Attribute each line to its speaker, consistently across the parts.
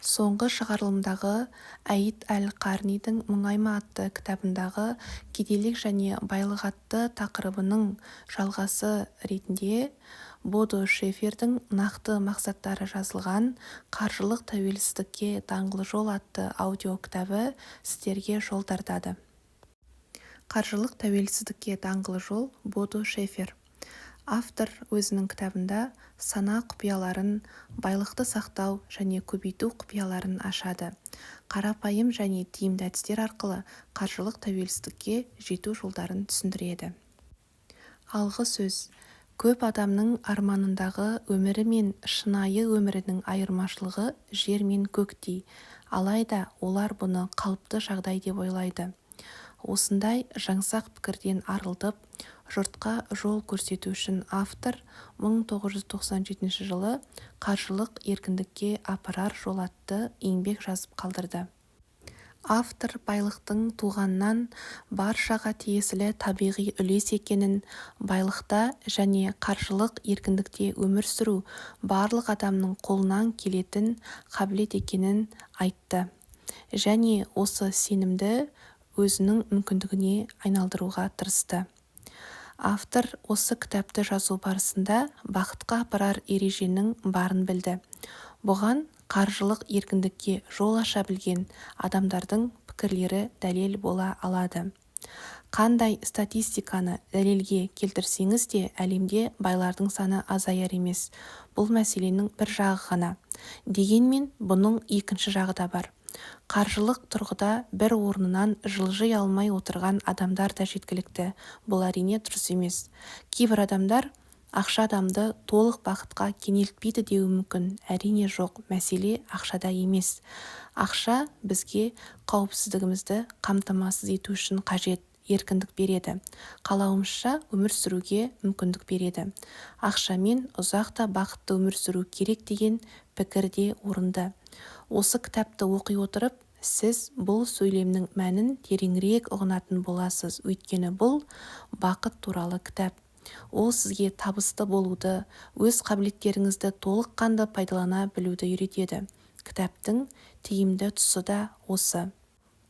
Speaker 1: Соңғы шығарылымдағы Аид әл-Қарнидің Мұңайма атты кітабындағы Кедейлік және байлықатты тақырыбының жалғасы ретінде Бодо Шефердің нақты мақсаттары жазылған Қаржылық тәуелсіздікке даңғыл жол атты аудиокітабы сіздерге жол тартады. Қаржылық тәуелсіздікке даңғыл жол Бодо Шефер. Автор өзінің кітабында сана құпияларын, байлықты сақтау және көбейту құпияларын ашады. Қарапайым және тиімді әдістер арқылы қаржылық тәуелсіздікке жету жолдарын түсіндіреді. Алғы сөз Көп адамның арманындағы өмірі мен шынайы өмірінің айырмашылығы жер мен көктей. Алайда, олар бұны қалыпты жағдай деп ойлайды. Осындай жаңсақ пікірден арылтып, жұртқа жол көрсету үшін автор 1997 жылы Қаржылық еркіндікке апарар жол атты еңбек жазып қалдырды. Автор байлықтың туғаннан баршаға тиесілі табиғи үлес екенін, байлықта және қаржылық еркіндікте өмір сүру барлық адамның қолынан келетін қабілет екенін айтты және осы сенімді өзінің мүмкіндігіне айналдыруға тырысты. Автор осы кітапты жазу барысында бақытқа апарар ереженің барын білді. Бұған қаржылық еркіндікке жол аша білген адамдардың пікірлері дәлел бола алады. Қандай статистиканы дәлелге келтірсеңіз де әлемде байлардың саны азаяр емес. Бұл мәселенің бір жағы ғана. Дегенмен бұның екінші жағы да бар. Қаржылық тұрғыда бір орнынан жылжи алмай отырған адамдар да жеткілікті. Бұл әрине дұрыс емес. Кейбір адамдар ақша адамды толық бақытқа кенелтпейді деуі мүмкін. Әрине жоқ, мәселе ақшада емес. Ақша бізге қауіпсіздігімізді қамтамасыз ету үшін қажет, еркіндік береді, қалауымызша өмір сүруге мүмкіндік береді. Ақшамен ұзақ та бақытты өмір сүру керек деген пікір де орынды. Осы кітапты оқи отырып, сіз бұл сөйлемнің мәнін тереңірек ұғынатын боласыз, өйткені бұл бақыт туралы кітап. Ол сізге табысты болуды, өз қабілеттеріңізді толыққанды пайдалана білуді үйретеді. Кітаптың тиімді тұсы да осы.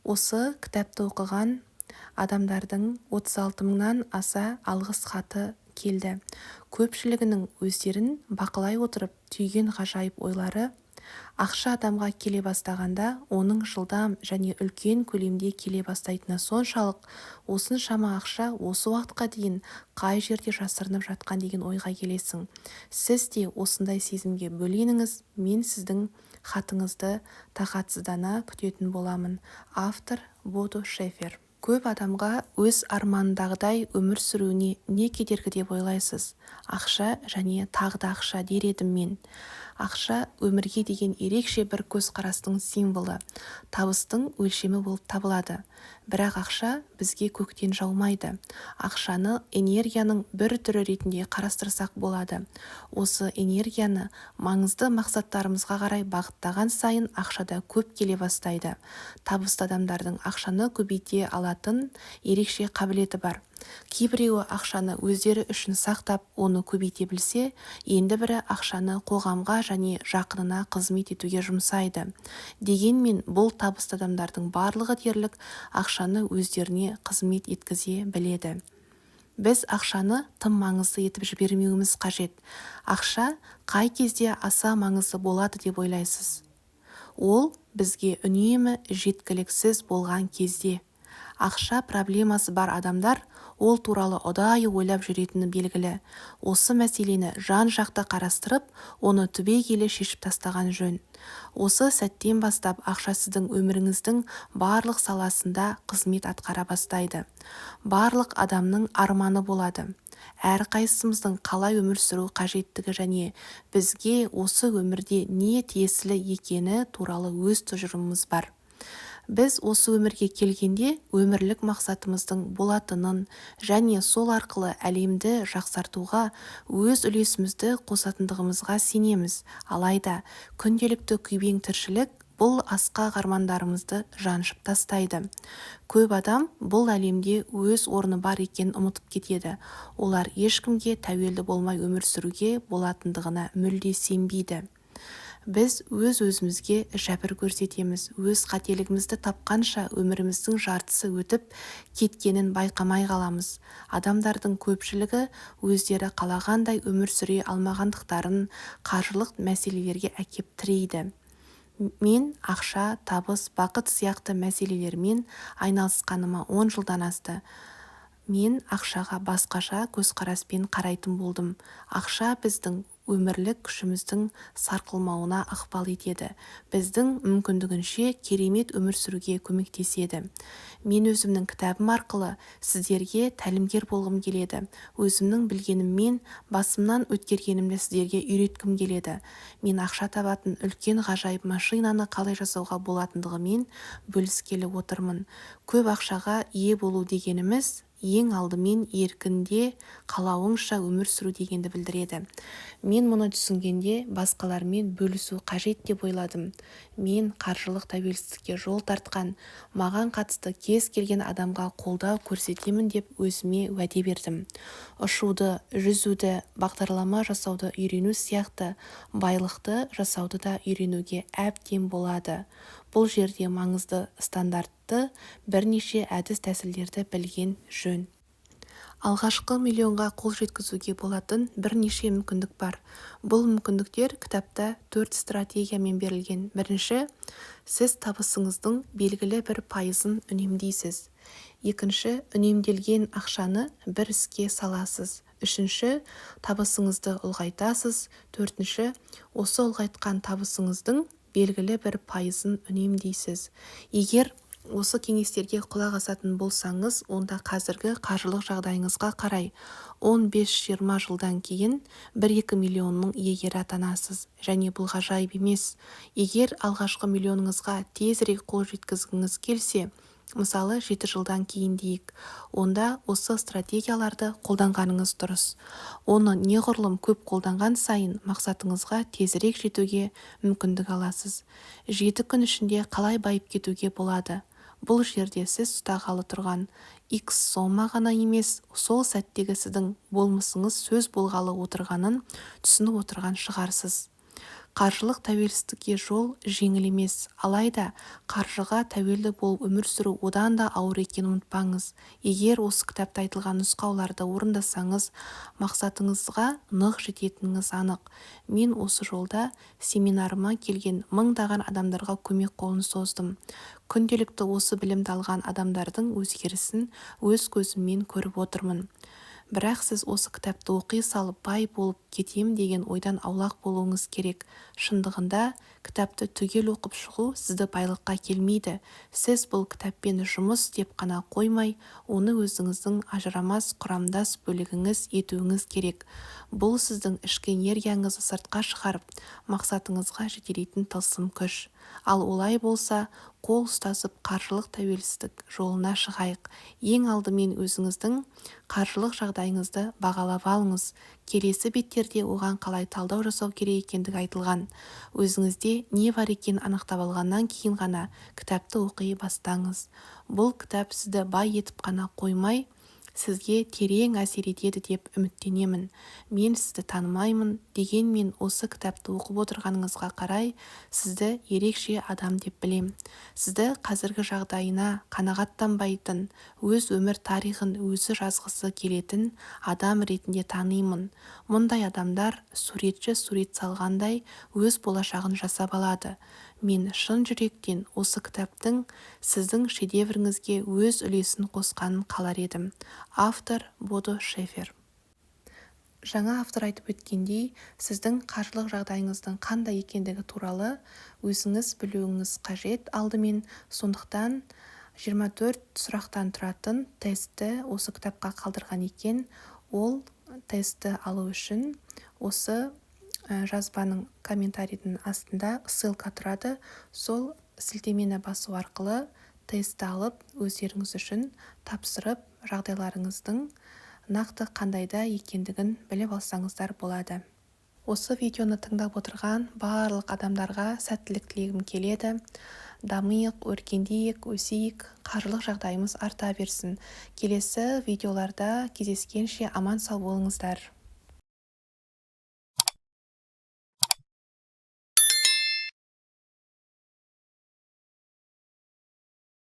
Speaker 1: Осы кітапты оқыған адамдардың 36 мыңнан аса алғыс хаты келді. Көпшілігінің өздерін бақылай отырып түйген ғажайып ойлары. Ақша адамға келе бастағанда, оның жылдам және үлкен көлемде келе бастайтыны соншалық, осыншама ақша осы уақытқа дейін қай жерде жасырынып жатқан деген ойға келесің. Сіз де осындай сезімге бөленіңіз, мен сіздің хатыңызды тағатсыздана күтетін боламын. Автор Бодо Шефер. Көп адамға өз арманындағыдай өмір сүруіне не кедергі деп ойлайсыз? Ақша және тағы да ақша дер едім мен. Ақша өмірге деген ерекше бір көзқарастың символы, табыстың өлшемі болып табылады. Бірақ ақша бізге көктен жаумайды. Ақшаны энергияның бір түрі ретінде қарастырсақ болады. Осы энергияны маңызды мақсаттарымызға қарай бағыттаған сайын ақша да көп келе бастайды. Табысты адамдардың ақшаны көбейте алатын ерекше қабілеті бар. Кейбіреуі ақшаны өздері үшін сақтап, оны көбейте білсе, енді бірі ақшаны қоғамға және жақынына қызмет етуге жұмсайды. Дегенмен бұл табысты адамдардың барлығы дерлік ақшаны өздеріне қызмет еткізе біледі. Біз ақшаны тым маңызды етіп жібермеуіміз қажет. Ақша қай кезде аса маңызды болады деп ойлайсыз? Ол бізге үнемі жеткіліксіз болған кезде. Ақша проблемасы бар адамдар ол туралы ұдайы ойлап жүретіні белгілі. Осы мәселені жан-жақты қарастырып, оны түбегейлі шешіп тастаған жөн. Осы сәттен бастап ақша сіздің өміріңіздің барлық саласында қызмет атқара бастайды. Барлық адамның арманы болады. Әрқайсымыздың қалай өмір сүру қажеттігі және бізге осы өмірде не тиесілі екені туралы өз тұжырымымыз бар. Біз осы өмірге келгенде өмірлік мақсатымыздың болатынын және сол арқылы әлемді жақсартуға өз үлесімізді қосатындығымызға сенеміз. Алайда, күнделікті күйбең тіршілік бұл асқақ армандарымызды жаншып тастайды. Көп адам бұл әлемде өз орны бар екенін ұмытып кетеді. Олар ешкімге тәуелді болмай өмір сүруге болатындығына мүлде сенбейді. Біз өз-өзімізге жәбір көрсетеміз, өз қателігімізді тапқанша өміріміздің жартысы өтіп кеткенін байқамай қаламыз. Адамдардың көпшілігі өздері қалағандай өмір сүре алмағандықтарын қаржылық мәселелерге әкеп тірейді. Мен ақша, табыс, бақыт сияқты мәселелермен айналысқаныма 10 жылдан асты. Мен ақшаға басқаша көзқараспен қарайтын болдым. Ақша біздің өмірлік күшіміздің сарқылмауына ықпал етеді, біздің мүмкіндігінше керемет өмір сүруге көмектеседі. Мен өзімнің кітабым арқылы сіздерге тәлімгер болғым келеді. Өзімнің білгеніммен, басымнан өткергенімді сіздерге үйреткім келеді. Мен ақша табатын үлкен ғажайып машинаны қалай жасауға болатындығымен бөліскелі отырмын. Көп ақшаға ие болу дегеніміз ең алдымен еркінде қалауыңша өмір сүру дегенді білдіреді. Мен мұны түсінгенде, басқалармен бөлісу қажет деп ойладым. Мен қаржылық тәуелсіздікке жол тартқан, маған қатысты кез келген адамға қолдау көрсетемін деп өзіме уәде бердім. Ұшуды, жүзуді, бағдарлама жасауды үйрену сияқты байлықты жасауды да үйренуге әбден болады. Бұл жерде маңызды стандартты бірнеше әдіс-тәсілдерді білген жөн. Алғашқы миллионға қол жеткізуге болатын бірнеше мүмкіндік бар. Бұл мүмкіндіктер кітапта төрт стратегиямен берілген. Бірінші, сіз табысыңыздың белгілі бір пайызын үнемдейсіз. Екінші, үнемделген ақшаны бір іске саласыз. Үшінші, табысыңызды ұлғайтасыз. Төртінші, осы ұлғайтқан табысыңыздың белгілі бір пайызын үнемдейсіз. Егер осы кеңестерге құлақ асатын болсаңыз, онда қазіргі қаржылық жағдайыңызға қарай 15-20 жылдан кейін 1-2 миллионның иегері атанасыз. Және бұл ғажайып емес. Егер алғашқы миллионыңызға тезірек қол жеткізгіңіз келсе, мысалы, 7 жылдан кейін дейік, онда осы стратегияларды қолданғаныңыз дұрыс. Оны неғұрлым көп қолданған сайын, мақсатыңызға тезірек жетуге мүмкіндік аласыз. 7 күн ішінде қалай байып кетуге болады? Бұл жерде сіз ұстағалы тұрған икс сома ғана емес, сол сәттегі сіздің болмысыңыз сөз болғалы отырғанын түсініп отырған шығарсыз. Қаржылық тәуелсіздікке жол жеңіл емес, алайда қаржыға тәуелді болып өмір сүру одан да ауыр екенін ұмытпаңыз. Егер осы кітапта айтылған нұсқауларды орындасаңыз, мақсатыңызға нық жететініңіз анық. Мен осы жолда семинарыма келген мыңдаған адамдарға көмек қолын создым. Күнделікті осы білімді алған адамдардың өзгерісін өз көзіммен көріп отырмын. Бірақ сіз осы кітапты оқи салып бай болып кетем деген ойдан аулақ болуыңыз керек. Шындығында, кітапты түгел оқып шығу сізді байлыққа әкелмейді. Сіз бұл кітаппен жұмыс істеп қана қоймай, оны өзіңіздің ажырамас құрамдас бөлігіңіз етуіңіз керек. Бұл сіздің ішкі энергияңызды сыртқа шығарып, мақсатыңызға жетелейтін тылсым күш. Ал олай болса, қол ұстасып қаржылық тәуелсіздік жолына шығайық. Ең алдымен өзіңіздің қаржылық жағдайыңызды бағалап алыңыз. Келесі беттерде оған қалай талдау жасау керек екендігі айтылған. Өзіңізде не бар екенін анықтап алғаннан кейін ғана кітапты оқи бастаңыз. Бұл кітап сізді бай етіп қана қоймай, сізге терең әсер етеді деп үміттенемін. Мен сізді танымаймын, дегенмен осы кітапты оқып отырғаныңызға қарай сізді ерекше адам деп білем. Сізді қазіргі жағдайына қанағаттанбайтын, өз өмір тарихын өзі жазғысы келетін адам ретінде танимын. Мұндай адамдар суретші сурет салғандай өз болашағын жасап алады. Мен шын жүректен осы кітаптың сіздің шедевріңізге өз үлесін қосқанын қалар едім. Автор Бодо Шефер. Жаңа автор айтып өткендей, сіздің қаржылық жағдайыңыздың қандай екендігі туралы өзіңіз білуіңіз қажет алдымен. Сондықтан 24 сұрақтан тұратын тестті осы кітапқа қалдырған екен. Ол тестті алу үшін осы жазбаның комментарийдің астында ссылка тұрады. Сол сілтемені басу арқылы тестті алып, өздеріңіз үшін тапсырып, жағдайларыңыздың нақты қандайда екендігін біліп алсаңыздар болады. Осы видеоны тыңдап отырған барлық адамдарға сәттілік тілегім келеді. Дамиық, өркендейік, өсейік, қаржылық жағдайымыз арта берсін. Келесі видеоларда кездескенше аман сау болыңыздар.